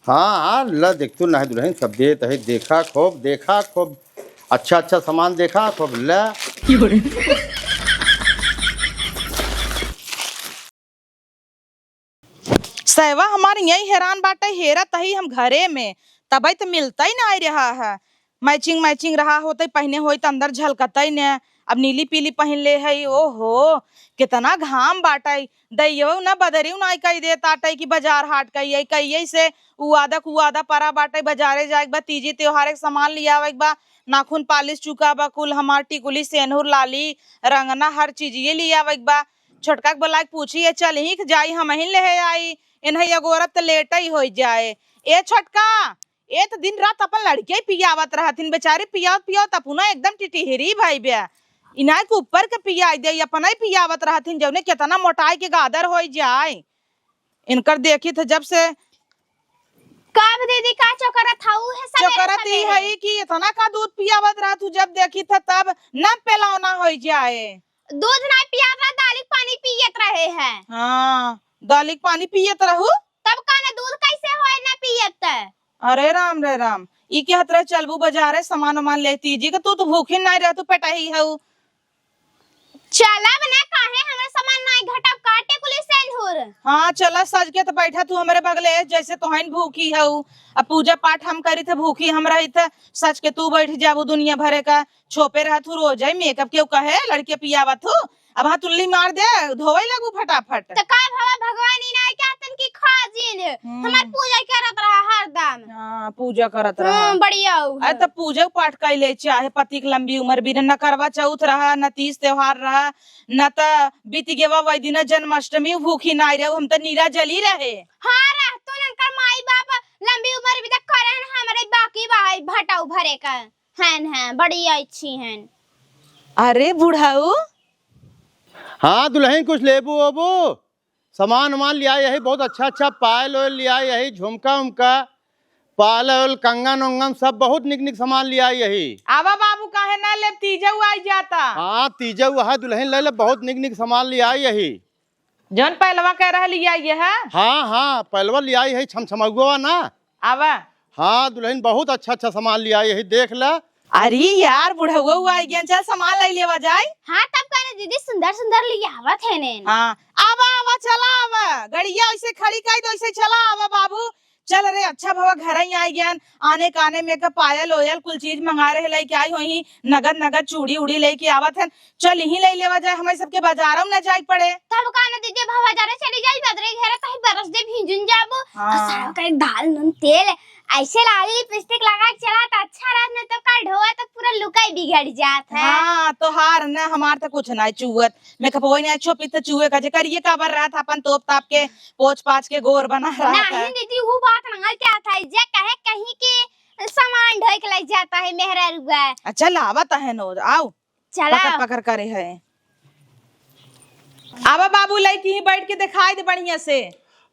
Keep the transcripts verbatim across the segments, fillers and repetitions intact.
हाँ, हाँ, ल देख तू, नाहीं दुलहिन, सब देत है, देखा खूब, देखा खूब, अच्छा, अच्छा सामान देखा खूब, ल। सैवा हमार यही हैरान बाटे, हेरत ही हम घरे में, तबई त मिलतई नाहीं रहा है। Matching matching रहा होतई, पहिने होई त अंदर झलकतई न। अब नीली पीली पहिन ले हई, ओहो, केतना घाम बाटई। दइयो न बदरियो नाहीं कई देत आटई कि बजार हाट कई आई, कई से उ आदा कु आदा परा बाटई, बजारे जाए के बा, तीजी त्योहार के सामान लियावे के बा, नाखून पालिश चुका बा, कुल हमार टिकुली, सेनुर, लाली, रंगना, हर चीजिये लियावे के बा। छोटका के बोलाइ के पूछी, "ए, चलही कि जाई, हमहिन लेहे आई, इन्हें एगो औरत त लेटई होइ जाए।" ए छोटका, ए त दिन रात अपन लड़के ही पियावत रहथिन, बेचारी पियावत पियावत अपना एकदम टिटिहरी भई बे। इनाय के ऊपर के पियाई दे, अपना ही पियावत रहथिन, जौने केतना मोटाई के गादर होइ जाए। इनकर देखी थ जब से कब दीदी का चोकरत हऊ है सबेरे चोकरत ही सबेरे? हई कि इतना का दूध पियावत रहत हू, जब देखी थ तब न पेलौना होइ जाए। दूध नाहीं पियात रहा, दालिक पानी पियत रहे हैं। हाँ, दालिक पानी पियत रहू। तब का न दूध कैसे होए न पियत? अरे राम रे राम, ई कहत रहे चलबू बजारे सामान वामान लेती जी के, तू तो भूखी नाहीं रह, तू पेटही हऊ। चलब ना, काहे हमरा सामान नाहीं घटब का टिकुली सेनुर? हाँ, चला सज के त बैठा तू हमरे बगले, जैसे तोहन भूखी हऊ। अब पूजा पाठ हम करी त भूखी हम रही त सज के तू बैठ जाबू दुनिया भरे का। छोपे रहा तू रोज है makeup केहू कहे लड़के पियावत हू। अब हाँ तुल्ली मार दे, धोवे लगू फटाफट। त का भवा भगवान इनाय के हाथन की खा जिन। हम्म। हमार पूजा करत रहा हरदम। हाँ, पूजा करत रहा। हम्म, बढ़िया हऊ। अरे त पूजा पाठ कइले चाहे पति के लंबी उम्र भी न करवा चौथ रहा, न तीज त्योहार रहा, न त बीत गेवा वही दिन जन्माष्टमी भूखी नाई रहे, हम त नीरा जली रहे। हाँ, रह तो ननकर माई बाप लंबी उम्र भी तक करे न, हमरे बाकी बा भटाऊ भरे का। हन, हन, बड़ी अच्छी हन। अरे बुढ़ऊ। हाँ दुलहिन, कुछ लेबू ओबू? सामान वामान लियाई यही, बहुत अच्छा अच्छा पायल ओयल लियाई यही, झुमका उमका, पायल ओयल, कंगन उंगन, सब बहुत निक निक सामान लियाई यही। आवा बाबू, काहे ना लेब, तीजऊ आई जाता। हाँ तीजऊ है दुलहिन, ले ले, बहुत निक निक सामान लियाई यही। जौन पहलवा कह रहली है, ये है? हाँ, हाँ, पहलवा लियाई है, छमछमौआ ना। आवा। हाँ, दुलहिन, बहुत अच्छा, अच्छा सामान लियाई है, देख ला। अरे यार, बुढ़उआ आई गया, चल सामान लाई लेवा जाए। हाँ, तब कहने दीदी, सुंदर, सुंदर लियावत है ने। हाँ, आवा, आवा, चला आवा, गड़िया ऐसे खड़ी कई दो, ऐसे चला आवा बाबू। चल रे, अच्छा भवा घर ही आई गया, आने काने में का पायल ओयल कुल चीज मंगा रहे, लेके आई होई, नगद, नगद चूड़ी उड़ी लेके आवत है। चल, यहीं ले लेवा जाए, हमें सबके बाजारों में ना जाए पड़े। तब का न दीदी, अब बाजारे चली जाई, बदरे घेरे, कहीं बरस दे, भींजुन जाबो। हाँ। और सारा कहीं दाल, नून, तेल, ऐसे लाली लिपस्टिक लगा के चला, तो अच्छा रहत, नहीं तो कल ढोआ तो पूरा लुकाई बिगड़ जात है। हाँ, तोहार न, हमार तो कुछ नहीं चुअत। मेकअप वही नहीं अच्छो पीते चुए का, जेकर ये काबर रहत, अपन तोप ताप के, पोछ पाछ के गोर बना रहत है। नहीं दीदी, वो बात ना क्या था, जे कहे कहीं के सामान ढोए के लग जाता है मेहरा रुआ। अच्छा, लावत है नो, आओ। चला। पकड़ पकड़ करे है। आवा बाबू, लइकी ही बैठ के दिखाई दे बढ़िया से।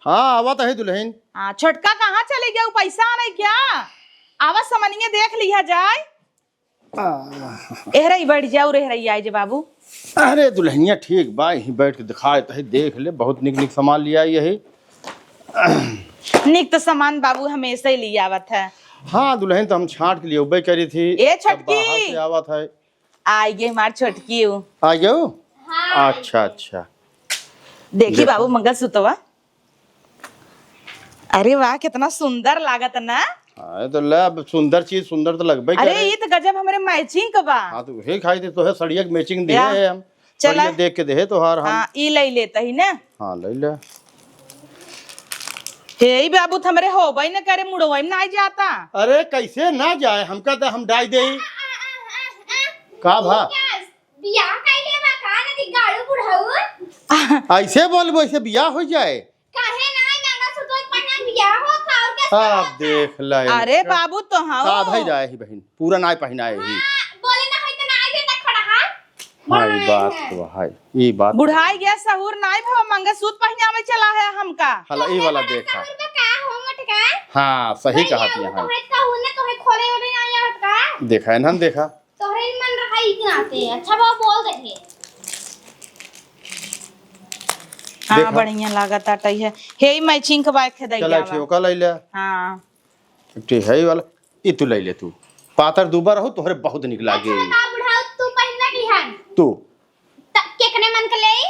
हाँ, आवत है दुलहिन। हाँ, छोटका कहाँ चले गया? उ पैसा नहीं क्या? आवा समनिया देख लिया जाए। आ। एहरा ही बैठ जाओ, एहरा ही आए जे बाबू। अरे दुलहिनिया ठीक बा, यहीं बैठ के दिखाए तही देख ले, बहुत निक निक सामान लियाई यही। निक तो सामान बाबू हमेशा ही लियावत है। हाँ दुलहिन, तो हम छांट के लिए उबे करी थी, ए तब छोटकी। बाहर से आवत है। आइ गए हमार छोटकी उ। आ गयो? हाँ। अच्छा, अच्छा। देखी देखो। बाबू मंगलसूत्रवा। अरे वाह, कितना सुंदर लागत ना। हाँ, तो ले, अब सुंदर चीज सुंदर तो लगबे अरे, करे। ये तो गजब हमरे matching का बा। हाँ, तो वही खाई थी, तोहे सड़िया के matching दिए या। है हम। चला। सड़िया देख के देहे तोहार हम। हाँ, ई ले लेता ही ना। हाँ, ले ले। हे, ई बाबू, त हमरे होबे न करे, मुड़वई में ना जाता। अरे, कैसे ना जाए? हमका त हम डाई देई। का भा? बियाह कइले बा का, नदी गाड़ू बुढ़ऊ? ऐसे बोलबो, ऐसे बियाह हो जाए? काहे ना, मंगलसूत्र पहिना बियाह हो था, और कैसे अब होता? देख ले। अरे बाबू, तो हाँ। आधा ही जाए ही बहिन, पूरा ना पहिनाए ही। हाँ, बोले ना है तो ना दे, त खड़ा हाथ। हाँ, ई बात तो है, ई बात। बुढ़ाई गया, सहूर नाई भवा, मंगलसूत्र पहिनावे चला है हमका। हला, ई वाला देखा। सहूर का का हो मोटका? हाँ, सही कहा तू यहाँ। तोहे कहू ना, तोहे खोले ओले ना आवत का? देखा है ना, देखा। तोहरे मन रहा ई के नाते। अच्छा बाबा, बोल दे। हाँ, देखा। बढ़िया लागत आटइ है। हे, ई मैचिंग के बाइक है, चला, दैया एक ठे बा। ओका लइ ले। हाँ। एक ठे है ई वाला, ई तू लइ ले तू। पातर दूबर रहू, तोहरे बहुत निक लागे। अच्छा, बताओ बुढ़ऊ, तू पहिनबे बिहान? तू। त-, केकने मन के लेई?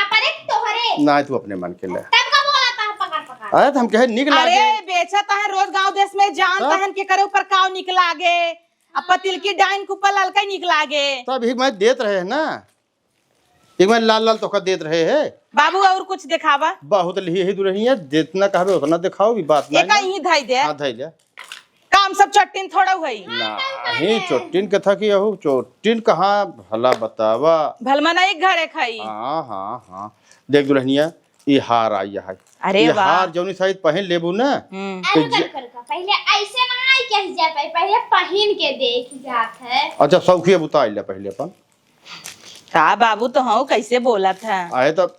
आपरे तोहरे? ना, तू अपने मन के ले। तब का बोला था पकड़ पकड़? अरे, त हम कहे निक अरे, लागे। बेचत है रोज गाँव देश में, जानत तब? हन केकरे ऊपर काव निक लागे। अब पतिल की डाइन के ऊपर ललका ही निक लागे। तब ही मैं देत रहे है ना। एक बार लाल लाल तोहका देत रहे है। बाबू, और कुछ देखावा? बहुत लिही है दुल्हनिया, जितना कहबे उतना देखाओ, भी बात एक नहीं। ही धई दे। हाँ, धई दे। काम सब चट्टिन थोड़ा हुई। नाही, चट्टिन के था कि अहू, चट्टिन कहाँ भला बतावा। भलमना एक घरे खाई। हाँ, हाँ, हाँ। देख दुल्हनिया, ई हार आई है। अरे ई वाह। हार जौनी साइज पहिन लेबू ना, हम्म। तो अरे ज- रुका, रुका, पहले ऐसे ना आई कह जाता है, पहले पहिन के देख जात है। अच्छा, सौखिया बुता ले पहले अपन। का बाबू, तो हूँ कैसे बोलत है? आए तो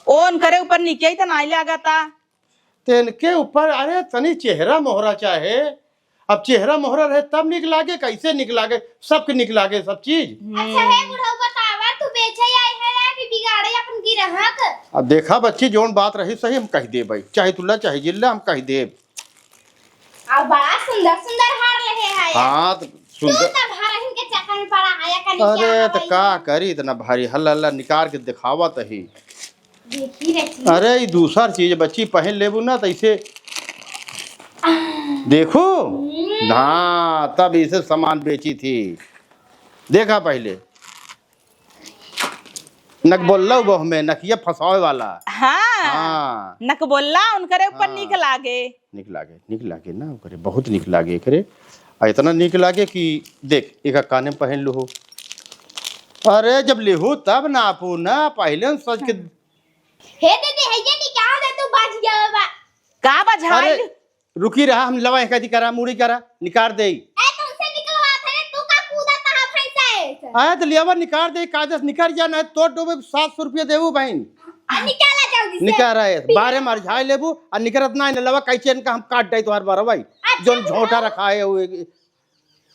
ओन करे ऊपर निके ही तो नाई लागता। तेन के ऊपर, अरे, तनी चेहरा मोहरा चाहे। अब चेहरा मोहरा रहे तब निक लागे, कैसे निक लागे? सबके निक लागे सब चीज। अच्छा, हे बुढ़ऊ, बतावा, तू बेचे आई है या कि बिगाड़े अपन गिरहक? अब देखा बच्ची, जौन बात रही सही हम कह देबै, चाहे तू ला, चाहे जिल्ला, हम कह देब। और बड़ा सुंदर सुंदर हार लेहे है। हाँ, तो तू सुंदर। तो भारहिन के चक्कर में पड़ा है, या कनी अरे, क्या तो भाई? का करी, इतना भारी हल्ला हल्ला निकाल के दिखावत ही। देखी रे चीज। अरे, ई दूसर चीज बच्ची पहिन लेबू ना, तो इसे देखू। हम्म। हाँ, तब इसे सामान बेची थी। देखा पहले। नकबोल्ला बहु में, नकिया फंसावे वाला। हाँ। हाँ। नकबोल्ला उनकरे ऊपर हाँ। निक लागे। निक लागे, निक लागे ना ओकरे, बहुत निक लागे एकरे। आ इतना निक लागे कि देख, एका काने में पहिन लूहू। अरे, जब लेहू तब नापू ना, पहिले न सज के। हे दीदी, हे ये निकाल दे, तू बच गया बा। का बझाई? अरे, रुकी रहा, हम लवा एक आदि करा, मूड़ी करा, निकार देई। ए, तुमसे निकलवा था रे, तू का कूदा तहा फंसा है? आए तो लियावा निकार देई, कायदे से निकार जा, ना तो डूबे सात सौ रुपया देबू बहिन। आ, निकाला जल्दी से। निकार आए, बारे मार झाई लेबू, आ निकरत ना, लवा कैसे इनका हम काट डाई तोहार बारह भाई, अच्छा, जोन झोंटा रखा है वो।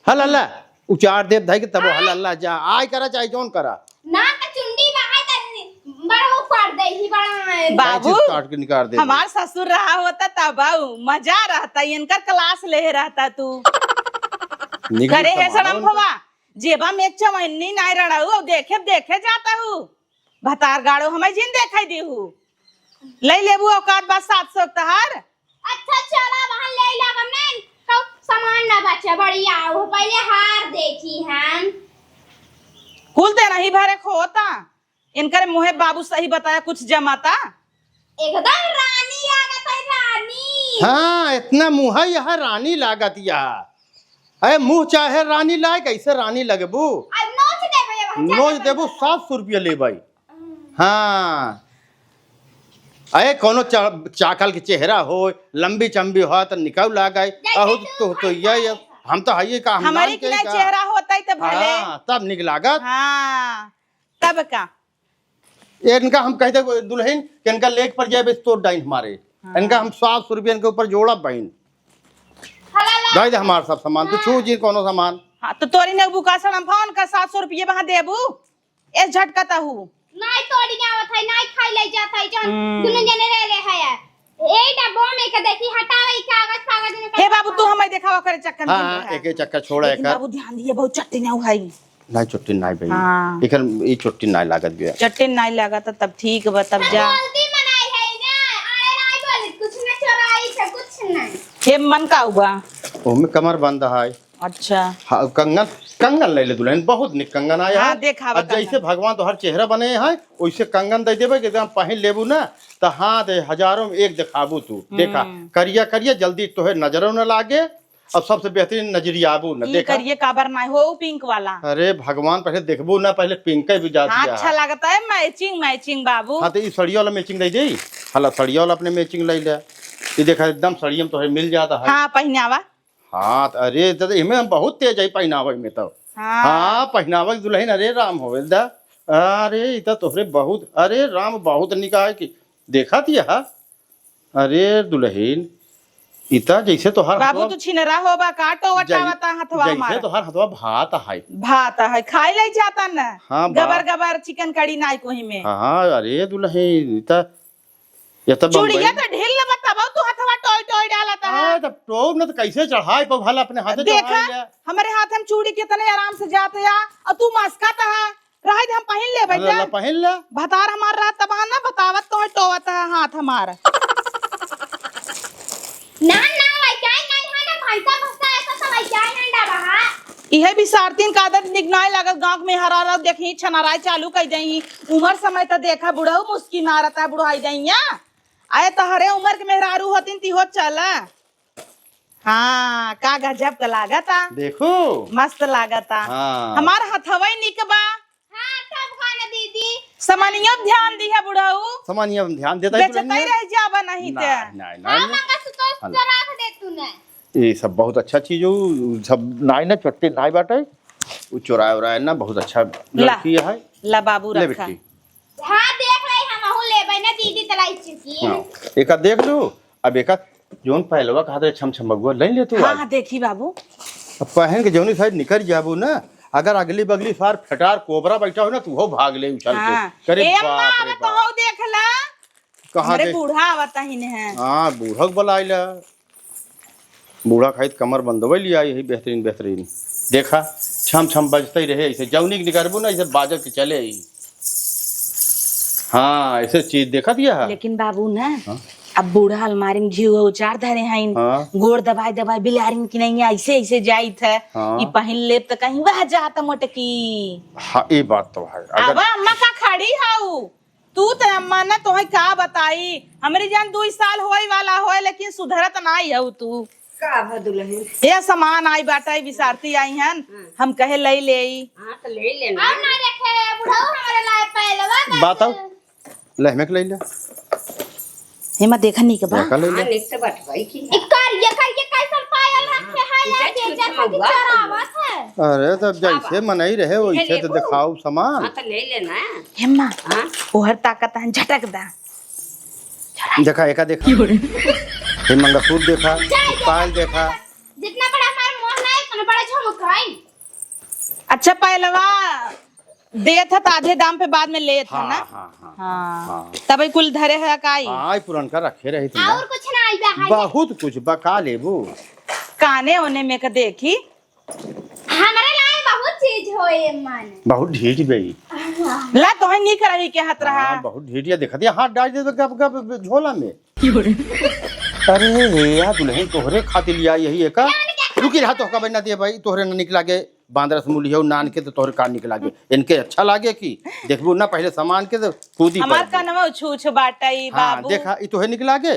हल अल्लाह, उचार देव धाई के तबो हल अल्लाह जा, आय करा चाहे जौन करा। ना त चुंडी बहाय त बड़ा हो कर दे ही बड़ा है। बाबू, काट के निकाल दे। हमार ससुर रहा होता तब आऊ, मजा रहता, इनकर क्लास ले रहता तू। निकल करे है सड़म भवा, जेबा में एक चवन्नी नाय रड़ाऊ, अब देखे, देखे जाता हूँ। भतार गाड़ो हमें जिन देखाई दी हूँ। ले लेबू औकात बा सात सौ तहार। अच्छा, चला, वहाँ ले लागम नहीं, तो सामान ना बचे, बढ़िया हो, पहले हार देखी हम। कुल ते नहीं भरे खोता, इनकर मुँहे बाबू सही बताया, कुछ जमाता। एकदम रानी लागत है, रानी। हाँ, इतना मुँह है, यह रानी लागत यह। अरे, मुँह चाहे रानी लाए, कैसे रानी लगबू? अब नोच देबे, अब नोच देबू, सात सौ रुपया लेबै। हाँ। अरे, कोनो चा-, चाकल के चेहरा हो, लंबी चंबी हो, त निकाउ लागे। जैसे अहो, तू तो, तो ये, ये, हम तो हइये का, हम हमारी नाम के किनारे का? चेहरा होता ही तो भले। हाँ, तब निक लागत। हाँ, तब का? ये इनका हम कह दे दुल्हन कि इनका लेके पर जाए, बस तोड़ डाइन हमारे। हाँ। इनका हम सात सौ रुपया इनके ऊपर जोड़ब बहिन। हला ला। दे दे हमार सब सामान, तू छू जी कोनो सामान। हाँ, तो तोरी ने बुका सड़म फोन का सात सौ रुपये वहाँ देबू? ए झटका तहू। नाई तोड़ी आवत है, नाई खाई ले जात है, जौन हम्म। दुनो जने ले ले है। ए डब्बो में के देखी, हटावे ई कागज, कागज में हे बाबू, तू हमें देखावा करे चक्कर में हाँ, हाँ, है। एक, एक चक्कर छोड़ा लेकिन एकर। बाबू ध्यान दिए, बहुत चट्टी ना उहाई। नाई चट्टी नाई भाई। हाँ। एकर ई चट्टी नाई लागत बिया। चट्टी नाई लागत तब ठीक बा, तब जा। गलती मनाई है ना, आए नाई बोले, कुछ ना चोराई से, कुछ नहीं। हे मन का हुआ? ओमे कमर बंद है। अच्छा। हाँ, कंगन, कंगन ले ले दुल्हन, बहुत निक कंगन आया हाँ, है। देखावा अब जैसे कंगन। भगवान तोहर चेहरा बने हैं, वैसे कंगन दे देबे कि एकदम पहिन लेबू ना, त हाँ दे, हजारों में एक देखाबू तू। देखा, हम्म। करिया करिया, जल्दी तोहे नजरों न लागे, और सबसे बेहतरीन नजरियाबू न। ई देखा। करिए काबर ना हो, पिंक वाला। अरे भगवान, पहले देखबू ना, पहले पिंक भी जा हाँ, दिया अच्छा है। लगता है, matching, matching बाबू। हाँ, तो ई सड़िया वाला matching दे दे, हला सड़िया वाला अपने matching ले ले। ई देखा, एकदम सड़िया में तोहे मिल जाता है। हाँ, पहिनावा। हाँ, त अरे, त, त इमे हम बहुत तेज है पहिनावे में तो। हाँ। हाँ, पहिनावे के दुल्हन, अरे राम होवे दा। अरे, इ त तोहरे बहुत, अरे राम, बहुत निक है कि देखा दिया। अरे दुल्हन, इ त जैसे तोहार बाबू, हथवा तू छिनरा होबा का, टोवा जै-, टावा ता हथवा जैसे हमारा। तोहार हथवा भात है। भात है, खाई ले जाता न। हाँ, गबर बा-, गबर चिकन कड़ी नाई कोही में। हाँ, अरे दुल्हन, इ त ये तो चूड़िया बम्बई। तो ढील लेबा, तब तू हथवा टोय टोय डालत है। हाँ, तब टोब न तो कैसे चढ़ाई पा भला अपने हाथे देखा, चढ़ाई ले। हमरे हाथ में चूड़ी कितने आराम से जात है, और तू मस्कत है। रहे दे, हम पहिन लेबे अरे जा। ला, पहिन ले। भतार हमार रहत तब ना बतावत तो टोवत है हाथ हमार। ना, ना, वैसा ही नहीं है ना, भैंसा भैंसा ऐसा सब वैसा ही नहीं डाबा है। इहे बिसारतीन का आदत निक नाय लागत, गाँव में हरा रहो, देखी छनाराय चालू कर देही। उमर समय तो देखा, बुढ़ऊ मुस्की मारत है, बुढ़ाई जाइया। आए तोहरे उमर के मेहरारू होतीन ती हो चला। हाँ, का गजब का लागता। देखू। मस्त लागता। हाँ। हमार हथवई निक बा। हाँ, तब का न दीदी। समनिया ध्यान दिहा बुढ़ऊ। समनिया में ध्यान देता है बेचता ही दुल्हनिया। रह जाबा नहीं ना, ते। ना, ना, हाँ, ना। मंगलसूत्र हाँ। चोरा के दे तूने। ये सब बहुत अच्छा चीज हो, सब नाई ना चट्टे नाई बाटे। वो चोराए उराए ना, बहुत अच्छा ला, लड़की है। ला बाबू ले रखा। बेटी। हाँ, देख रही हम, अहू लेबै ना दीदी, तलाई चुकी। हाँ, एका देख लू, अब एका जौन पहलवा कहा था छम छम बगुआ, ले ले तू हाँ, आज। हाँ, देखी बाबू। अब पहन के जौनी साइड निकल जाबू ना, अगर अगली बगली सार फटार कोबरा बैठा हो ना, तू हो भाग ले उछल के। हाँ। करे ए अम्मा, बाप रे अब बाप। तो हो देख ला। कहाँ हमरे देख? बूढ़ा आवता ही ने है। हाँ, बूढ़ा के बुलाइला। बूढ़ा खाई त कमर बंधवै लिया, यही बेहतरीन, बेहतरीन। देखा, छम छम बजते ही रहे, ऐसे जौनी के निकरबू ना, ऐसे बाजत के चले ही। हाँ, ऐसे चीज देखा दिया है। लेकिन बाबू ना, हाँ? अब बूढ़ा अलमारी में घी उचार धरे हैं, हाँ। गोड़ दबाए दबाए बिलारिन की नहीं, ऐसे, ऐसे जाइत है। हाँ। ई पहिन लेब त कहीं वह जात मोटकी। हाँ, ई बात तो है। अगर अब अम्मा का खड़ी हऊ, तू त अम्मा ना तोहे का बताई, हमरी जान दुई साल होए वाला होए, लेकिन सुधरत नाई हऊ तू। का भा दुल्हन? ए सामान आई बाटा, ई बिसारती आई हन, हाँ। हम कहे लई लेई। हाँ, त ले लेना। और ना रखे, बुढ़ऊ हमरे लाए पहलवा का। बात आओ, ले, हमें के लई ले। हेमा, देखा निक बा? देखा लई ले। हाँ, निक तो बटवाई की। ई करिया, करिया कैसन पायल रखे है, ई यार, तो के जैसा कि चुचुआ चरावत है। अरे, तब जैसे बाबा। मनई रहे, वैसे तो देखाओ सामान। हाँ, त ले लेना। हेमा, हाँ? ओहर ताकत हन, झटक दा। देखा, एका देखा। हे मंगलसूत्र देखा, पायल देखा। जितना बड़ा हमार मोह ना है, उतना बड़ा झमकाई। अच्छा, पहलवा देत ह त आधे दाम पे बाद में लेत ह हाँ, ना? हाँ, हाँ, हाँ। हाँ। तब ई कुल धरे है का ई? हाँ, ई पुरनका रखे रही थी ना। और कुछ ना आई बा, हाय। बहुत कुछ बा, का लेबू? काने ओने में के देखी। हमरे लाए बहुत चीज होए, माने। बहुत ढीठ बई। हाँ। ला, तोहे नीक रही के हाथ रहा। हाँ, बहुत ढीठ, या देखत, या हाथ डाल दे तो गप गप झोला में। अरे हे या दुल्हन, तोहरे खातिर लिया यही एका। रुकी रहा, तोहका बना दे भाई, तोहरे ना निक लागे। बांदर से मुलियो नान के तो तोहरे का निक लागे। इनके अच्छा लागे कि देखबू ना पहले सामान के तो कूदी हमार पड़बू। कनवा उछू उछू बाटा ई हाँ, बाबू। देखा, ई तोहे निक लागे।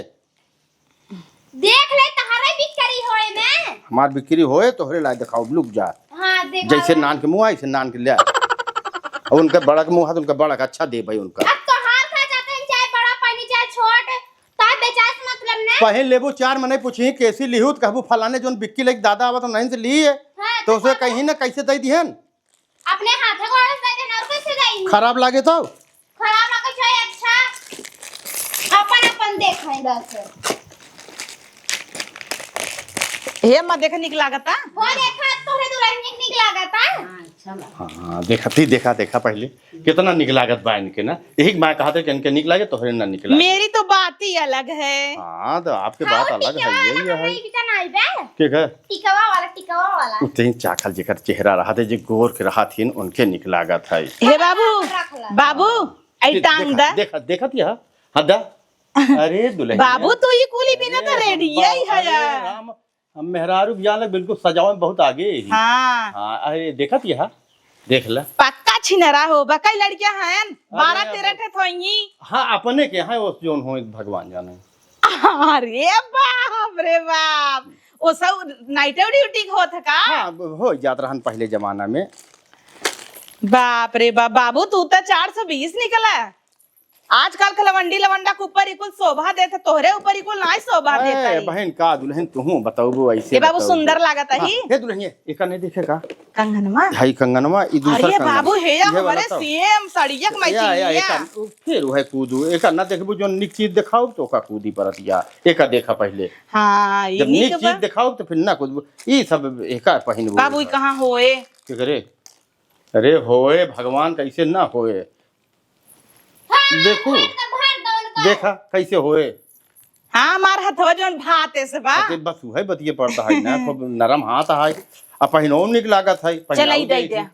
देख ले, तहरे बिक्री होए में। हमार बिक्री होए, तोहरे ला देखाओ, लुक जा। हाँ, देखा जैसे ले। नान के मुँह, ऐसे नान के ले। और उनका बड़ा के मुँह, तो उनका बड़ा का अच्छा दे भाई उनका। अब तोहार का जाते हैं, चाहे बड़ा पानी, चाहे छोट, तो बेचास मतलब ने। पहन लेबू, चार मने पूछी, कैसी लिहू, तो कहबू, "फलाने जोन बिक्की लेके दादा आवा तो नहीं से ली है।" हाँ, तो उसे तो कहीं ना कैसे दे दिहन। अपने हाथे गोड़े से दे देना, और कैसे जाई? खराब लागे तो? खराब लागे चाहे अच्छा, अपन अपन देखाई बस। हे अम्मा, देखा निक लागता। वो देखा, तोहरे दुल्हन निक, निक लागता। हाँ, अच्छा लगा। हाँ, देखा, ती देखा, देखा पहले, कितना निक लागत बा इनके ना। यही मैं कहते कि इनके निक लागे, तोहरे ना निक लागे। मेरी तो बात ही अलग है। हाँ, तो आपके हाँ, बात अलग है, टिकवा वाला यही है। हमारे इनका नाई बे। के घर? टिकवा वाला, टिकवा वाला। उतनी चाखल जेकर चेहरा रहत है, जे गोर के रहत हिन, उनके निक लागत है। हे बाबू, रख ला। बाबू, आई दे-, टांग देखा, दा। देखा, देखत या? हाँ, दा। अरे दुल्हन। बाबू, तू ई कुली बिना तो अरे रेडी हम ही बा-, है अरे यार। राम, हम मेहरारू बियाह लग बिल्कुल सजावे में बहुत आगे ही। हाँ। हाँ, अरे देखत या? देख ला। पक्का छिनरा हो, बकई लड़कियां हैं, अरे बारह अब तेरह ठे थोई। हाँ, अपने के हैं, वो जोन हो भगवान जाने। अरे बाप रे बाप, वो सब नाइटे ड्यूटी होत है का? हाँ, हो जात रहन पहले जमाना में। बाप रे बाप, बाबू तू तो चार सौ बीस निकला। आजकल के लवंडी लवंडा के ऊपर ही कुल शोभा देत है, तोहरे ऊपर ही कुल नाय शोभा देत ए, है। बहन का दुल्हन तुहू बताऊबो ऐसे ए बाबू, बताऊबो। सुंदर लागत है हाँ, ही। हे दुल्हनिया, एका नहीं देखे का? कंगनवा? हाई कंगनवा, ई दूसर अरे कंगन। बाबू, हे या इहे वाला हमारे तो। सेम सड़िया के या, या, मैचिंग या। एका, फिर वह कूदू, एका ना देखबू जो निक चीज देखाओ तो का कूदी परत या। एका देखा पहले। हाँ, ई जब निक निक चीज बा। देखाओ तो फिर ना कूदबू। ई सब एका पहिनबू। बाबू, ई कहाँ होए? के करे? अरे होए भगवान, कैसे ना होए? हाँ, देखू। भर दो, भर दो, देखा कैसे होए। हाँ, हमार हथवा जौन भाते से बा। अरे बस उहे बतिये पड़ता है ना, खूब नरम हाथ है। अब पहिनों निक लागत है, पहिनाऊ चलाई दे दे।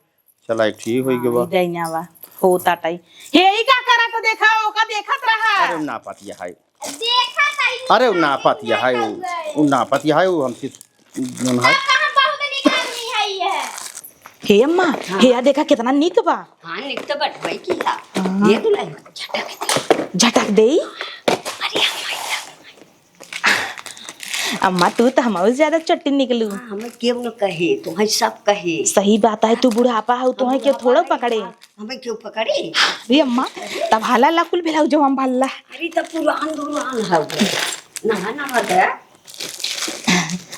चला, एक ठीक होई गवा। हाँ, ई दैना बा। होता टाई। हे, ई का करत देखा, ओका देखत रहा। अरे, उ नापत या है। देखा ताई, अरे, उ नापत या है, उ, उ नापत या है, उ हमसे जौन है। तब कहाँ बहुत निक आदमी है ये। हे अम्मा, हाँ। हे या देखा कितना निक बा। हाँ, निक तो बटवाई की है। हाँ। ये दुल्हन झटक दे। झटक दे? अरे, हमारी अम्मा, तू तो हमहू से ज्यादा चट्टी निकलू। हाँ, हमें केहू न कहे, तोहई सब कहे। सही बात है, तू बुढ़ापा हो, तोहई केहू थोड़ा पकड़े। हमें केहू पकड़े? अरे अम्मा, तब हाला ला कुल भेलाऊ जो हम भल्ला। अरे, तब पुरान दुरान है वो। नहा नहा दे।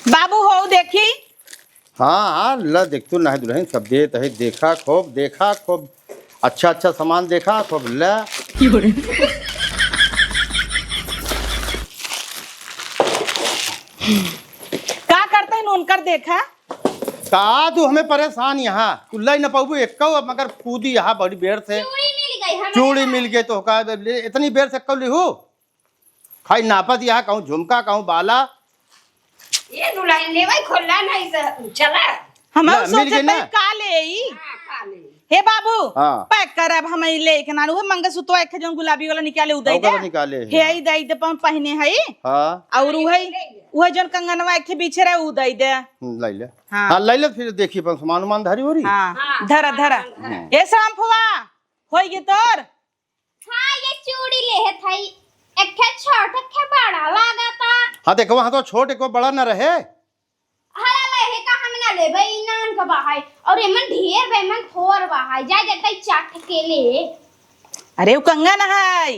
बाबू हो देखी। हाँ, हाँ, ला देख तू, नाहीं दुल्हन सब देत है, देखा खूब, देखा खूब, अच्छा, अच्छा सामान देखा खूब, ला। का करते हैं उनकर देखा? का तू हमें परेशान यहाँ, तू लाई न पाबू एक्को, मगर कूदी यहाँ बड़ी बेर से। चूड़ी मिल गई हमें। चूड़ी मिल गई तो का, इतनी बेर से एक्को लिहू? खाई नापत यहाँ कहूँ झुमका, कहूँ बाला। ये दुल्हन लेवे खोला नहीं से चला। हम ना, सोचे मिल गई ना। का ले ई? हाँ, का ले? हे बाबू, हाँ। पैक कर, अब हम ई ले के नानू, उहे मंगलसूत्र एक जौन गुलाबी वाला निकाले, उ दे दे। ओकरा निकाले हे। हे, ई दे दे, पहने है। हाँ। और उहे, उहे जौन कंगनवा एक पीछे रहे, उ दे दे। हम्म, ले ले। हाँ। हाँ, ले ले, फिर देखी अपन सामान उमान धरी हो रही। हाँ, हाँ, धरा, धरा। हम्म। ए श्याम फुआ, होई गे तोर? हाँ, ये चूड़ी लेहे थई। एक ठे छोट, एक ठे बड़ा लागता। हाँ, देखो, वहाँ तो छोट, एको बड़ा न रहे। हरा लेहे का हम ना लेबे, ई नान का बा है। और एमन ढेर बा, एमन थोर बा है। जा, जा, तई चाट के ले। अरे, उ कंगन है।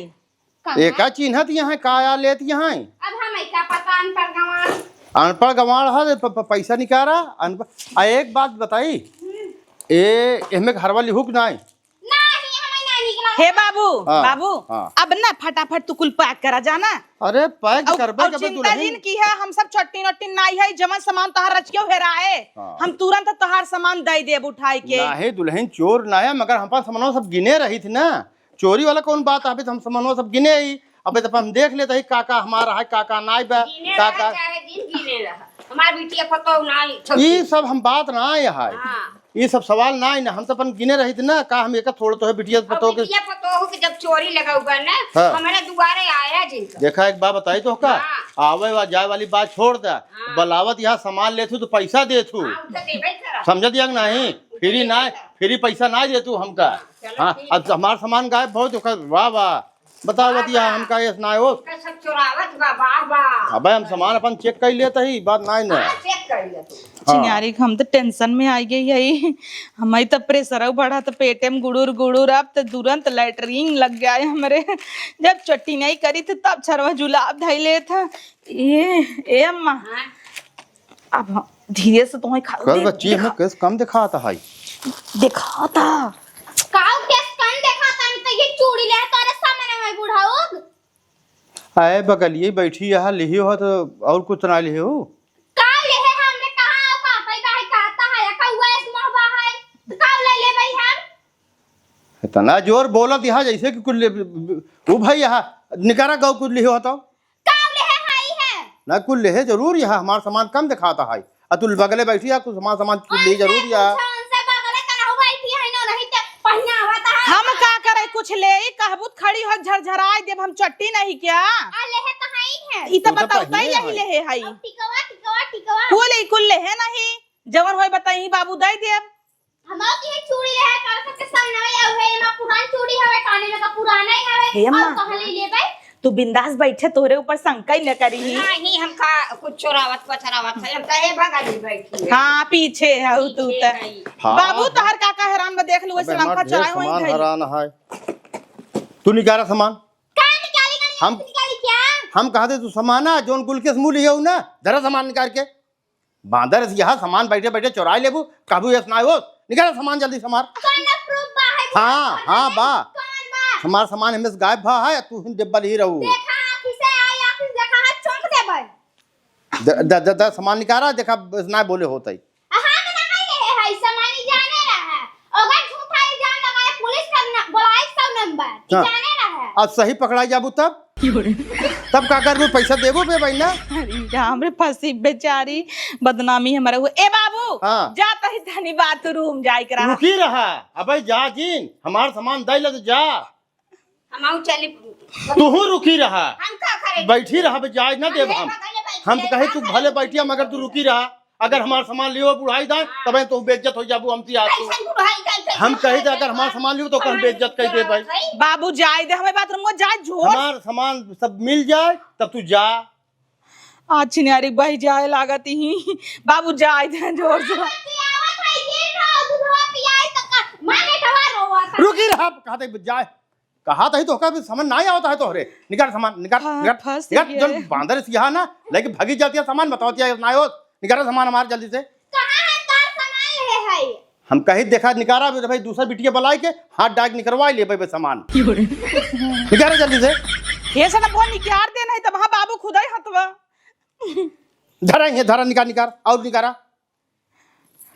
कंगन? एका चिन्हत यहाँ, का या लेत यहाँ? अब हमें का पता, अनपढ़ गंवार। अनपढ़ गंवार है, प-, प-, पैसा निकारा, अनपढ़। आ, एक बात बताई, हम्म। ए, एहमे घरवा लिहू कि नाई? नाही, हमें ना निकला। हे बाबू, हाँ, बाबू, हाँ। अब ना फटाफट तू कुल पैक करा जाना। अरे पैक और, करबे और करबे चिंता दुल्हन। जिन की है, हम सब छट्टी नट्टी नाई है, जवन सामान तोहार रचियो हेराए, हाँ। हम तुरंत तोहार सामान दे देब उठाई के। नाही दुल्हन चोर ना है, मगर हम पास सामानवा सब गिने रही थी ना, चोरी वाला कौन बात है? अभी तो हम सामानवा सब गिने ही, अबे तो अपन देख लेते ही का का हमारा है, का का नाई बा, गिने का रहा का। चाहे दिन गिने रहा, हमार बिटिया पतोह नाई छोटी। ई सब हम बात ना आए है। हाँ। ई सब सवाल ना आई ना, हम तो अपन गिने रहित ना, का हम एका थोड़ तो है बिटिया अब पतोह के। बिटिया पतोह के जब चोरी लगाऊ बा ना, हाँ। हमारे दुआरे आया जिनका। देखा, एक बात बताई तो का, हाँ। आवे वा जाए वाली बात छोड़ दे, हाँ। बलावत यहाँ सामान लेथू तो पैसा देथू। हाँ, उ तो देबे करा। समझत या कि नहीं? हाँ, उ तो फ्री देबे ना, करा। फ्री पैसा ना देथू हमका। हाँ, चलो हाँ, ठीक अब है। हमार सामान गायब हो तो का, वाह, वाह। बताओ, वाह, बतिया, वाह। हमका ये सुनाए हो। का सब चोरावत बा, वाह, वाह। अबे हम सामान अपन चेक कर लेते ही, बात नाई ना। हाँ, चेक कर लेते। हाँ। चिन्हारी, हम तो टेंशन में आ गई है। हमारी तो प्रेशर बढ़ा, तो पेटे में गुड़ुर गुड़ुर, अब तो तुरंत लैटरिन लग गया है हमरे। जब चट्टी नहीं करी थी, तब छरवा जुलाब धई ले था। ये, ए अम्मा। हाँ। अब हम धीरे से तुम्हें खा कर दे, बच्ची, देखा। हमें केस कम दिखाता है। दिखाता। काऊ केस कम दिखाता, हम तो ये चूड़ी ले तोरे सामने में बुढ़ाऊ। आए बगलिए बैठी यहाँ लिही हो तो और कुछ ना लिही हो। का ले है हमरे कहाँ औकात है, काहे कहता है, या कौआ इस मोहबा है, तो काऊ ले ले भाई हम? इतना जोर बोलत यहाँ जैसे कि कुल ले, वो भाई यहाँ निकारा गौ कुल लिही हो तो। काऊ लेहे हई है? ना, कुल लेहे जरूर यहाँ, हमार सामान कम दिखाता है। आ तू बगले बैठी है, कुछ सामान, सामान कुल ले अरे, जरूर यहाँ। कुछ उनसे बगले कनहु बैठी है, नो नहीं ते पहिनावत है। हम का करे, कुछ ले ही कहबूत खड़ी हो, झरझराए देब, हम चट्टी नहीं क्या? आ लेहे तो हई है। ई तो तू तो बताओ, पहिने तई यही है। लेहे हई। अब टिकवा, टिकवा, टिकवा। कुल ही कुल लेहे नहीं, जवन होई बताई बाबू दे देब। हम की है चूड़ी ले है, कर सकते सब नवे आवे, एमा पुरान चूड़ी हवे, काने में का पुराना ही हवे, हे अम्मा, और कहाँ ले लेबे? तू बिंदास बैठे, तोहरे ऊपर शंका ही न करी ही। नहीं, हम का कुछ चोरावत पचरावत है, हम कहे बगल में बैठी है। हाँ, पीछे है उ तू पीछे त। है। हाँ, बाबू, हाँ। तोहर का का हैरान बा, देख लू, अबे, वैसे हमार लंका ढेर चढ़ाए होई सामान गई। हैरान है। तू निकारा सामान। का निकाली, का हम निकाली क्या? हम कहा थे तू सामान आ, जोन कुल के समूह लियो ना, धरा सामान निकाल के। बांदर से यहाँ सामान बैठे बैठे चुराई लेबू, कहबू यस ना हो, निकाल सामान जल्दी से हमार। कौन प्रूफ बा है? हाँ, हाँ, बा। कौन बा? हमार सामान हमें से गायब भा है, तू ही डिब्बा ही रहू। देखा, आँखी से आई, आँखी से देखा है, चौंक देबै। द, द, द, द, सामान निकाला, देखा, बस ना बोले होता ही। हाँ, हम ना है ले है, सामान ही जाने रहा है। अगर झूठा इल्जाम लगाए, पुलिस का न-, बुलाए सौ नंबर, हाँ। जाने रहा है। अब सही पकड़ाई जाबू तब? तब का करबू, पैसा देबू बे बहिना? अरे राम रे, फंसी बेचारी, बदनामी हमारा हुआ। ए बाबू, हाँ। जा तही धनी बाथरूम जाए के रहा। रुकी रहा, अबे जा जिन, हमार सामान दे ले तो जा। हम आऊ चली। तुहू रुकी रहा। हम का करे? बैठी रहा बे, जाए ना हम देब नहीं हम। बगल में बैठी हम रहे, कहे का तू करे? भले बैठिया, मगर तू रुकी रहा। अगर हमार सामान लियो बुढ़ाई दाई, हाँ। तबे तो बेइज्जत हो जाबू हमसे आज तू। कैसन बुढ़ाई दाई, कैसन हम कहे थे, बुढ़ाई अगर हमार दाई? सामान लियो तो कल हमार बेइज्जत कर दे भाई। बुढ़ाई। बाबू जाए दे, हमें बाथरूम में जाए, झोर। हमार सामान सब मिल जाए, तब तू जा। आज छिनारी बही जाए लागत ही। बाबू जाए दे, झोर से। आवत है, ये रहो, दूधवा पियाई तो का, माने कवा रोवा था। रुकी रहा, कहा थे जाए। कहा तही तो का भी समझ ना आवत है तोहरे। निकार सामान, निकार, हाँ, निकार, फंस निकार, गया। जौन बांदर से यहाँ ना, लेके भागी जाती है सामान, बतावती है ना हो। निकारा सामान हमार जल्दी से। कहाँ है तार सामान है, है? हम कही देखा निकारा बे भाई, दूसरा बिटिया बुलाई के हाथ डाक निकरवा ले बे सामान। निकारा जल्दी से। ये सब वो निकार दे नहीं तब हाँ बाबू खुदा ही हथवा। धरा ये, धरा निकार, निकार, और निकारा।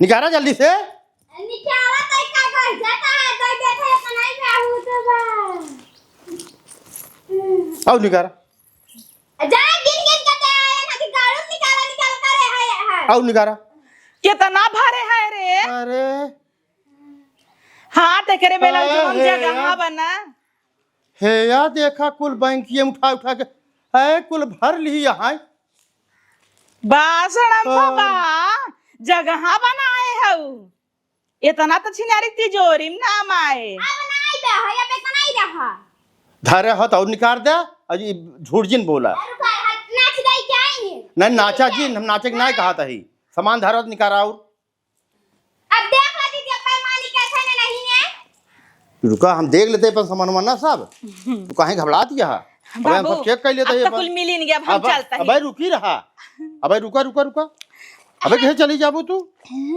निकारा जल्दी से। निकारा तो का कर जाता है, दे देते हैं, बनाई में आऊ तो बा। और निकारा। जा गिन गिन के दे आए ना कि गाड़ू निकाला, निकाल करे है, है। और निकारा। कितना भरे है रे? अरे। हाँ, तेकरे बेला अरे जौन हे जगह यार। बना। हे या देखा कुल बैंकिया में उठा उठा के, है कुल भर ली यहाँ। बासण हम हाँ। बा, जगह बनाए हऊ। इतना तो छिनारी तिजोरी में ना माए। अब नहीं बे, है, अब इतना ही रहा। धरे हो तो और निकाल दे, और ये झूठ जिन बोला। अरे भाई, हाथ नाच गई क्या ही? नहीं, नाचा जिन, हम नाचे के नहीं कहा था ही। सामान धरो तो निकाल और। अब देख लो दीदी, अब बेईमानी कैसे ने नहीं है। रुका, हम देख लेते अपन सामान वामान ना सब। तू काहे घबरात यह? अबे हम बाबू, सब चेक कर लेते अब ही तो अपन। कुल मिल ही नहीं गया, अब हम अब, चलता ही। अबे रुकी रहा। अबे रुका, रुका, रुका। अबे कहे चली जाबू तू?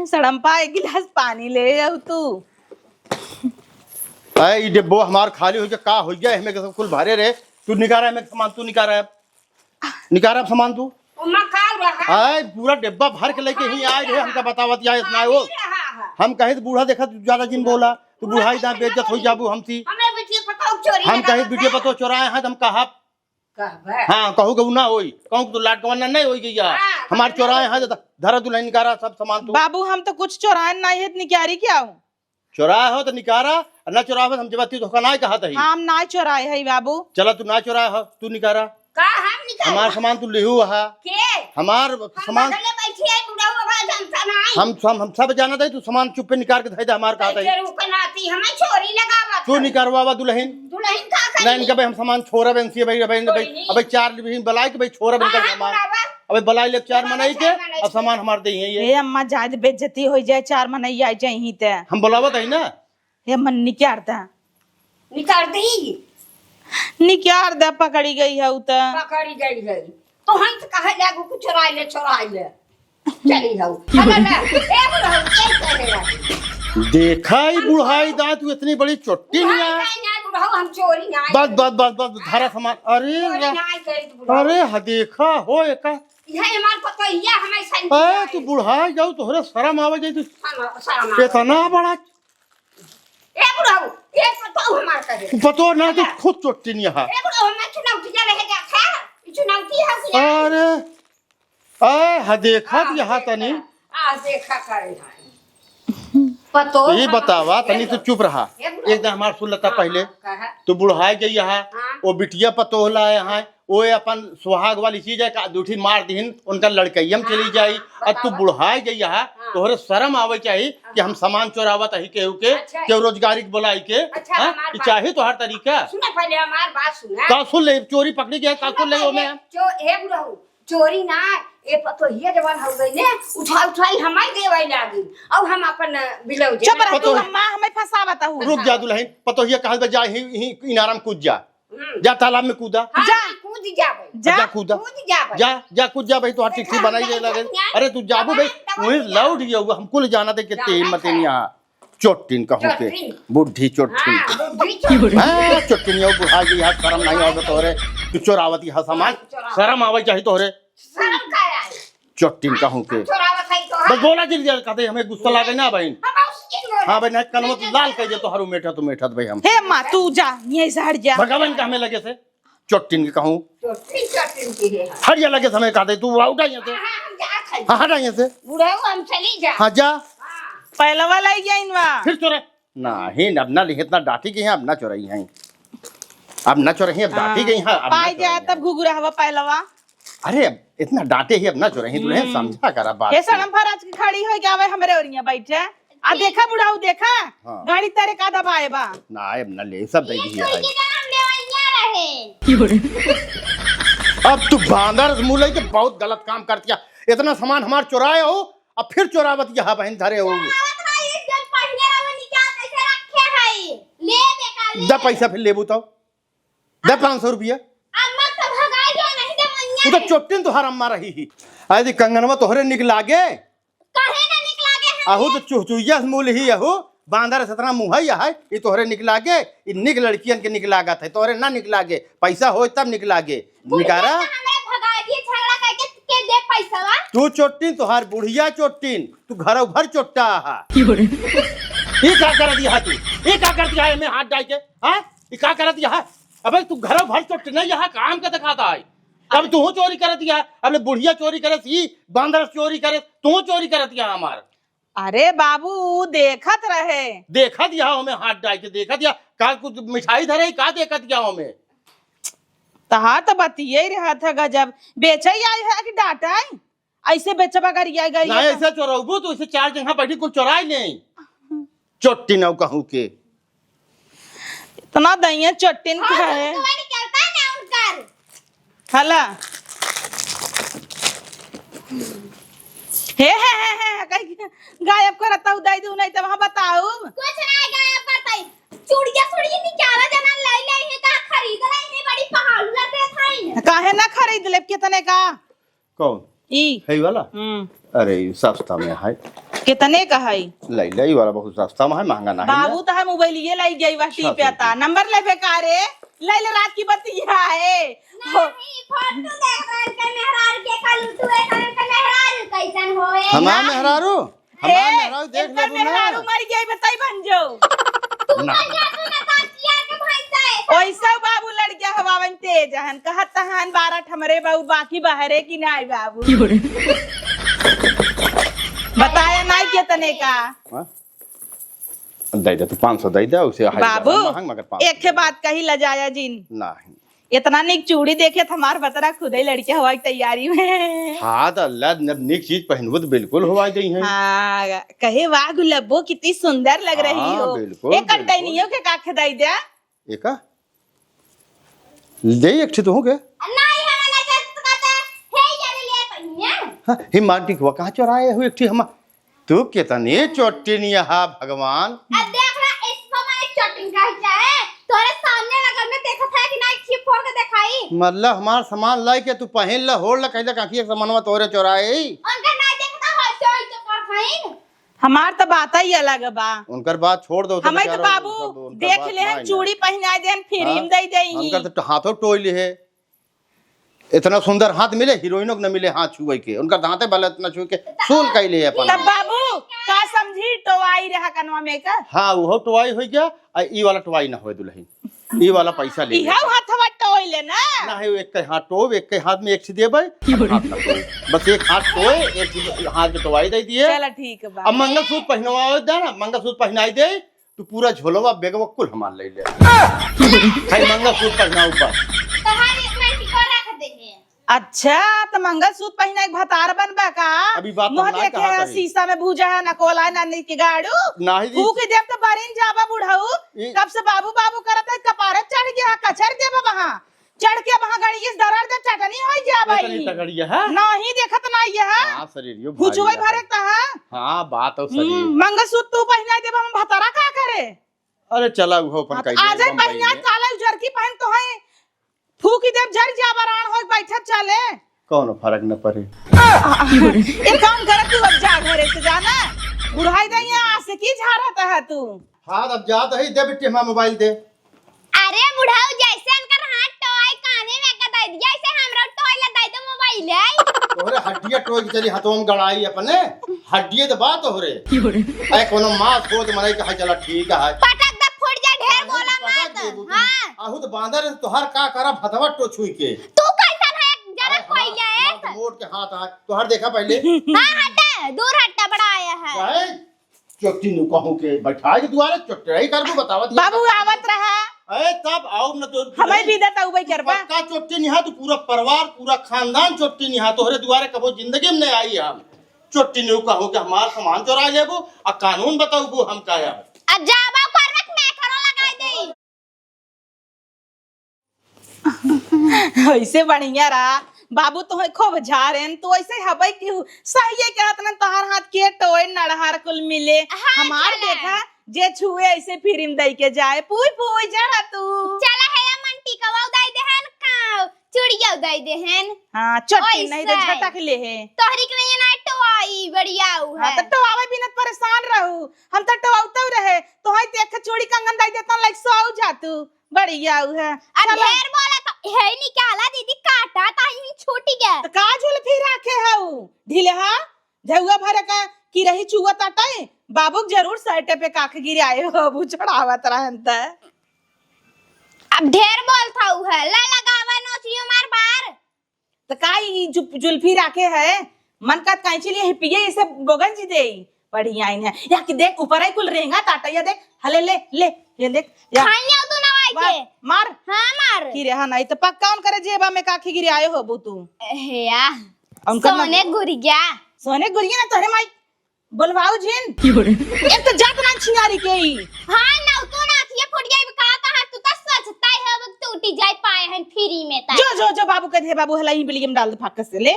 सड़म्पा, एक गिलास पानी ले आओ तू। अरे ई डिब्बो हमार खाली हो गया, का हो गया? हमें के सब कुल भरे रहे। तू निकारा हमें सामान, तू निकारा। निकारा सामान तू। ओमा का रहा? हाय, पूरा डिब्बा भर के लेके ही आए रहे, हमका बतावत या इतना वो। पानी रहा है। हम कहे तो बूढ़ा देखा, तू ज्यादा जिन बोला, तू बूढ़ा बुढ़ाई दाई कैसे बेइज्जत हो बोली? जाबू हमसी। हमें बिटिया पतोह चोरी हम लगा कहे के बिटिया है। पतोह चोराए हैं, तो हम कहब। कहबे। हाँ, कहू के उ ना होई, कहू के तू लाट कवना नहीं होई गई है। हाँ, हमार कहबे। चोराए हैं, तो धरा दुल्हन निकारा सब सामान तू। बाबू, हम तो कुछ चोराए नहीं है, निकारी क्या हूँ? चोराए हो तो निकारा, और ना चोराए हो तो हम जब तू धोखा ना कहा तही। हम ना चोराए है बाबू। चला तू ना चोराए हो, तू निकारा। का हम निकारा? हमार सामान तू लिहू हा। के? हमार हम सामान बगले बैठी है, बुढ़ऊ, अब जनता नहीं। हम, हम, हम सब जाना तही, तू सामान चुप्पे निकाल के धई दे हमार कहा तही। जरूर के नाती, हमें चोरी लगावत तू है। निकारवावा दुल्हन। दुल्हन का करी? नहीं, इनका भाई हम सामान छोरा बहन सी भाई, भाई, भाई, कोई नहीं। अबे चार भी बलाई के भाई छोरा बहन का हाँ, सामान। बुलावा। अबे बलाई ले चार बुलावा, मनई के, चार मनई अब के। सामान हमार दे ही है ये। ए अम्मा, जाए दे, बेइज्जती हो जाए, चार मनई आ जाए ही ते। हम बुलावत है ना। हे मन निकार दा। निकार दी। निकार दा, पकड़ी गई है उ त। पकड़ी गई है। तो हम तो कहे लागू कि चोराई ले, चोराई ले। चली हऊ। अब ना, ए बुढ़ऊ, के कहे लागू? देखा ही बुढ़ाई दाई, तू इतनी बड़ी चोट्टी नहीं बुढ़ऊ है। नहीं, नहीं, बुढ़ऊ, हम चोरी नहीं। बस, बस, बस, बस, धारा सामान। अरे चोरी यार। नहीं करी तू बुढ़ऊ। अरे, हा देखा हो एका। यह हमार पतोहिया हमें संग ए, है। तू बुढ़ाई जाऊ, तोहरे शर्म आवे जाई, तू शर्म, शर्म आवे। इतना बड़ा ए बुढ़ऊ, ए पतोह हमार करे। पतोह ना, तू खुद चोट्टी नहीं है। ए बुढ़ऊ, हमें चुनौतिया रहे जात है। ई चुनौती है कि नहीं? अरे, ए, हा देखा हाँ, यहाँ देखा, तनी। आ, देखा करे है। पतोह तो ये हमार बतावा, करे। तनी तू चुप रहा। ए बुढ़ऊ। एक दिन हमार सुन लेता हाँ, पहले। हाँ, कहा। तू बुढ़ाई गई यहाँ, हाँ। वो बिटिया पतोह लाए हैं, वो अपन सुहाग वाली चीज है, का दूठी मार दिहिन, उनका लड़कइयम चली हाँ, जाई। हाँ, अब तू बतावा। बुढ़ाई गई है, हाँ। तोहरे शर्म आवे चाहिए कि हम सामान चोरावत ही केहू के, अच्छा। केहू रोजगारी के बुलाई के, अच्छा, हाँ? हमार ई बात। चाही तोहार तरीका? सुना पहले हमार बात सुना। का सुन ले, चोरी पकड़ी गया, का सुना सुन ले पहले, ओमे? चो-, हे बुढ़ऊ, चोरी ना, ए पतोहिया जवान हो गई ने, उठा उठाई हमार देवे लागी, और हम अपन, अ, बिलौजे चुप रह तू, पतोह-, हम माँ हमें फंसावत हूँ। रुक जा दुल्हन, पतोहिया कहल बा जा ही, ही इनारम कूद जा। हम्म। जा तालाब में कूदा। हाँ, जा। कूद जाबे। जा। जा कूदा। कूद जाबे। जा, जा कूद जा भाई, तोहार चिट्ठी देखा, बनाई जाए देखा, लगे। देखा। अरे तू जाबू भाई, तमाम वहीं तमाम लौट गया हुआ, हम कुल जाना दे के जा, तेल जा, मते जा। नहीं आ। चोट्टिन कहूँ के। चोट्टिन। बुढ़ी चोट्टिन। हाँ, बुढ़ी चोट्टिन। हाँ, चोट्टिन, यो बुढ़ा गई, यहाँ शर्म नहीं आवे तोहरे। तू चोरावती है सामान। हाँ, चोरावती। शर्म आवे चाहिए तोहरे। शर्म का आए? चोट्टिन कहूँ के। हम चोरावत है तो बस बोला जिन जा, कहते हमें गुस्सा लागे ना बहिन। हम उसकी बोले। हाँ बहिन, कनवा तो लाल कह दे तो हरू मेठा तो मेठा तो भाई हम। हे माँ, तू जा, यहीं से हट जा। भगवान का हमें लगे से। चोट्टिन के कहूँ। चोट्टिन, चोट्टिन की है। हट जा लगे समय कहते, तू आउट आ यहाँ से। हाँ, हाँ, हम जात हई। हाँ, हट आ यहाँ से। बुढ़ऊ, हम चली जा। हाँ, जा। पहलवा लाई गया इनवा। फिर चोरा। नहीं, अब ना लिहे, इतना डांटी गई हैं, अब ना चोरई हैं। अब ना चोरई हैं, अब डांटी हाँ, गई हैं, अब ना पाई चोरई जाए हैं। तब घुघुरा हवा पहलवा। अरे, अब इतना डांटे ही, अब ना चोरई हैं, दुल्हन हम्म। समझा करा बात ये के। सड़म फराज की खड़ी हो जावे हमरे ओरिया बैठे। आ देखा बुढ़ऊ, देखा, हाँ। गाड़ी तेरे का दबाए बा। ना, अब ना ले, सब दे ये दी है। चोरी के जन्म लेवैया रहे। अब तू बांदर मुँह लेके बहुत गलत काम कर दिया। इतना सामान हमार चुराए हो, अब फिर चोरावत यहाँ बहन धरे हो। चोरावत है, ये जब पहने रहो निकाल कैसे रखे है? ले बेकार, ले। दे पैसा फिर लेबू तो। दे पाँच सौ रुपया। अम्मा तो भगाई जो नहीं दे मैया तू तो रे। चोट्टिन तोहार अम्मा रही ही। यदि कंगनवा तोहरे निक लागे। काहे ना निक लागे हम? अहू तो चुहचुहिया से मूल ही अहू। बांदर से इतना मुँह है, ये तोहरे निक लागे। ये निक लड़कियन के निक लागत है, तोहरे ना निक लागे। पैसा होए तब निक लागे। बुढ़िया निकारा। तो हमरे भगा दिए झगड़ा करके, के दे पैसा बा? तू चोट्टिन, तोहार बुढ़िया चोट्टिन, तू घरौ भर चोट्टा आहा। की बोले? ये का कर दिया है तू? ये का कर दिया है मैं हाथ डाल के? हाँ? ये का कर दिया है? अबे तू घरौ भर चोट्टिन है, यहाँ काम का दिखाता है। अब तू चोरी कर दिया है, अब ले बुढ़िया चोरी करे सी, बांदर चोरी करे, तू चोरी कर दिया हमार। अरे बाबू, ऊ देखत रहे। देखत या हमें हाथ डाल के देखत या, का कुछ मिठाई धरे, का देखत या हमें? तहा तो बतिये रहा था गजब, बेचे आई है कि डांटे आई? ऐसे बेचबा गरिया गरिया नहीं, तो। ऐसे चोरौबू तो ऐसे चार जगह बैठी कुल चोराई ले। चोट्टी नौ कहूँ के। इतना दइया चोट्टिन हाँ, का है। तो तुम्हारी करता है ना उनकर। हला। हे, हे, हे, हे, कहीं गायब करता हूँ, दे दूँ, नहीं तो वहाँ बताऊँ। कुछ नहीं गायब करता ही। चूड़िया, चूड़िया निकाला जना, ले ले, ये का खरीद ले, ये बड़ी पहाड़ू लग रहे था। काहे ना खरीद ले, कितने का? कौन? ई। है वाला? हम्म। अरे, ई सस्ता में है। कितने का है? ले ले, ई वाला बहुत सस्ता में है, महंगा ना है। बाबू तो हम मोबाइलिए लाई गई, वह अच्छा, टीपे अच्छा। नंबर ले बेकारे, ले ले, रात की बतिया है। नहीं, फोटो देख रहे के मेहरारू के कल उठुए, कल के मेहरारू कैसन होए? हमार ना। मेहरारू? हमार ए, मेहरारू देख इनकर लेबू ना। मेहरारू मर गई, बताई बन जाओ। तू ना। बन जा, तू ना बात किया के भाई से। ओइसे बाबू लड़किया हवावन तेज हन, कहत तहान बारह ठमरे बाबू, बाकी बहरे की नाई बाबू। की बोले? बताया नाई कितने का। हाँ? दे दे, तू पाँच सौ दे दे, उसे हाई बाबू, ज्यादा महंग, मगर पाँच सौ एक ठे दे दे। बात कही लजाया जिन। नहीं। इतना निक चूड़ी देखे त हमार बतरा खुदे लड़के हवा की तैयारी में। हाँ, त अल्लाह, जब निक चीज पहनबो त बिल्कुल हवा दे हैं। हाँ, कहे, "वाह गुलब्बो, कितनी सुंदर लग रही हाँ, हो।" बिल्कुल, एक बिल्कुल। कंटैनियो के का खदाई दे? एका? दे एक ठे तो हो गए। नहीं, हमें ना जरूरत कहता है, हे यार, ले पहनिया। हाँ, हे माटी को कहाँ चुराए हो एक ठे हम? तू कितनी चोट्टिन यहाँ, भगवान। अब देख ला, इसको मैं चोट्टिन कहा चाहे, तोरे सामने लगल में देखत है कि नहीं, खींच फोड़ के दिखाई। मतलब हमार सामान लाई के तू पहन ले, होड़ ले, कहले काकी एक सामानवा तोरे चोराए। उनका ना देखता हो, चोरी तो कर खाइन। हमार तो बात ही अलग बा। उनकर बात छोड़ दो, तो हमें तो बेचारा बाबू उनकर, उनकर देख बात ले, हम माने। चूड़ी पहनाए देन, फिर हाँ? हम दे देई। उनकर तो हाथों टोई ले है। इतना सुंदर हाथ मिले, हीरोइनों को न मिले हाथ छुए के। उनका दांते भले इतना छुए के, सूल कइले अपन। तब बाबू, का समझी, टोवाई रहा कनवा में का? हाँ, वो टोवाई हो गया, आ ई वाला टोवाई ना होए दुल्हन। ई वाला पैसा ले इहे ले। हथवा टोई ले ना। ना है, एक के हाथ टोब, एक के हाथ में एक ठी देबे, हाथ ना टोए। बस एक हाथ टोए, एक ठी हाथ के टोवाई दे दिए। चला ठीक बा। अब मंगलसूत्र पहनवावे दे ना, मंगलसूत्र पहनाई दे। तू पूरा झोलवा, बेगवा कुल हमार ले ले। खाली मंगलसूत्र पहनाऊ बस। तोहार एक महीने को रख दे है। अच्छा, त मंगलसूत्र पहनाई के भतार बनबा का? अभी बात मुँह हम ना देखे कहा है, कही। शीशा में भूजा है, ना कोला है, ना नीक गाड़ू। नाही जी। फूक देब त बरिन जाबा बुढ़ऊ। ई कब से बाबू बाबू करत है, कपारे चढ़ गया, कचर देबा वहाँ। चढ़ के वहाँ गड़िए से दरड़ दे, चटनी होई जाबा इतनी ई। तगड़िया है? नाही देखत नाही है। हाँ, शरीर यो भारी भुचुआ है। भरे त है। हाँ, बात तो सही है। हम्म, मंगलसूत्र तू पहनाई देबा, हम भतारा का करे? अरे चला, वो अपन हाँ, कह तो दे, आजे बम्बई पहिया में। काला उजरकी पहन तो है, फूकी देब, जर जा बरान हो, बैठत चले। कौनो फर्क न पड़े। एक काम कर, तू अब जा घरे से, जाना, बुढ़ाई दे, यहाँ आशिकी झारत है तू। हाँ, अब जात है, दे बिट्टी हमारा मोबाइल दे। अरे बुढ़ऊ, जैसे इनकर हाथ टोए काने में का दे दिया, ऐसे हमरा टोए ला दे दो मोबाइल है। तोहरे हड्डिया टोए के चली हथवा में गड़ाई अपने, हड्डिये तो बात तोहरे। ऐ कोनो मांस हो तो मरे के, हाय चला ठीक है। पटक दे फूट जाए, ढेर बोला मत। हाँ। आहू तो बांदर है, तोहार का करब हथवा टो छुई के। तू कैसन है? जरा अरे कोई हमार, गए? हमार तो मोट के हाथ आ, तोहार देखा पहले। हाँ, हटे, दूर हटे, बड़ा आया है। काहे? चोट्टी नु कहूँ के बैठाए के दुआरे, चोट्टी करबू, बतावत ही बाबू बता। आवत रहा। अरे तब आओ न तो हमें भी देता उबई करबा। पक्का चोट्टी निहा, तू पूरा परिवार, पूरा खानदान चोट्टी निहा, तोहरे दुआरे कबो जिंदगी में नहीं आई हम। चोट्टी नु कहूँ के हमार सामान चोरा लेबू, आ कानून बताऊबू हम का है। अब जाबो करबे, मैं करो लगाई दे। ऐसे बढ़िया रहा। बाबू तोहे खूब झारेन, तू ऐसे हबई की हु-, सहिए कहत न तोहार हाथ के टोए नड़हर कुल मिले। हाँ, हमार चला। देखा, जे छुए ऐसे फिरिम दई के जाए, पुई पुई जरा तू। चला है या मंटी कवाऊ दई देहन, का चूड़िया दई देहन। हाँ, चट्टी नहीं तो ओइसे। झटक ले है। तोहरी के नहीं ना टोआई, बढ़िया उ हाँ, है। तो टोआवे बिना परेशान रहू। हम तो टोआउतौ रहे, तोहे ते एक चूड़ी कंगन दई देता, लाइक सो आऊ जा तू। बढ़िया उ है। अब चलो। ढेर बोला तो हे निकाला दीदी, काटा ताही छूटी गया। तो का जुल्फी राखे हऊ? ढिलहा, झउआ भरे का की रही चुआ ताटे, बाबूक जरूर सैटे पे काख गिराए हो, अबू छोड़ावत रहन त। अब ढेर बोलत हऊ है, ला लगावा नोचनियो मार बार। त का ई जु-, जुल्फी राखे है? मन का कैंची लिए है, पिए इसे बोगन जी देई। बढ़िया इन है। या कि देख, ऊपर आई कुल रेंगा ताटा, या देख, हले ले, ले, ये देख, या। खाइया तू नवाई मार, के। मार। हाँ, मार। कि रे, हाँ, नहीं तो पक्का उनकरे जेबा में काखी गिरे आए होबू तू। हे या। उनकर सोने ना गुरिया। सोने गुरिया ना तोहरे माई। बोलवाऊ जिन। क्यों रे? एक तो जात ना छिनारी के ही। हाँ, ना, तू ना, ये फुट जाई, का कहा, तू तो सोचता है, अब टूटी जाए पाए हैं फ्री में ता। जो, जो, जो, बाबू कह दे, बाबू, हला ही बिलियम डाल दे फाकस से, ले।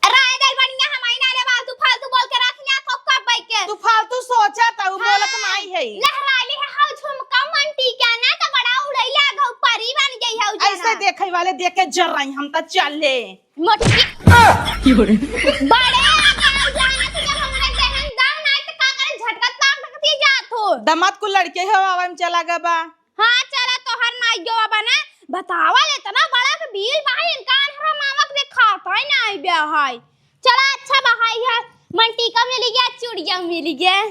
राय दल बढ़िया, हम आई ना रे बाबू, तू फालतू बोल के रख ना, को कब बाई के। तू फालतू सोचा ता, उ बोलत हाँ, नाई है। लहराली है, हाउ झुमका मंटी क्या ना, तो बड़ा उड़ैला, घउ परी बन गई है, उ ऐसे जना। देखे वाले देख के जर रही, हम तो चल ले। मोटकी। क्यों रे? बड़े आ गए जाना तो जब हमरे देहन दम ना आए तो का करे झटकत लाग सकती जात हो। दमाद को लड़के हो आवे में चला गबा। हाँ, चला तोहर नाई गवा बने। बतावा ले इतना बड़ा के बिल बा, इनका अनहरा मामक दे खाता ही ना आई ब्या है। चला अच्छा बहाई है, मंटी का मिल गया, चूड़िया मिल गया।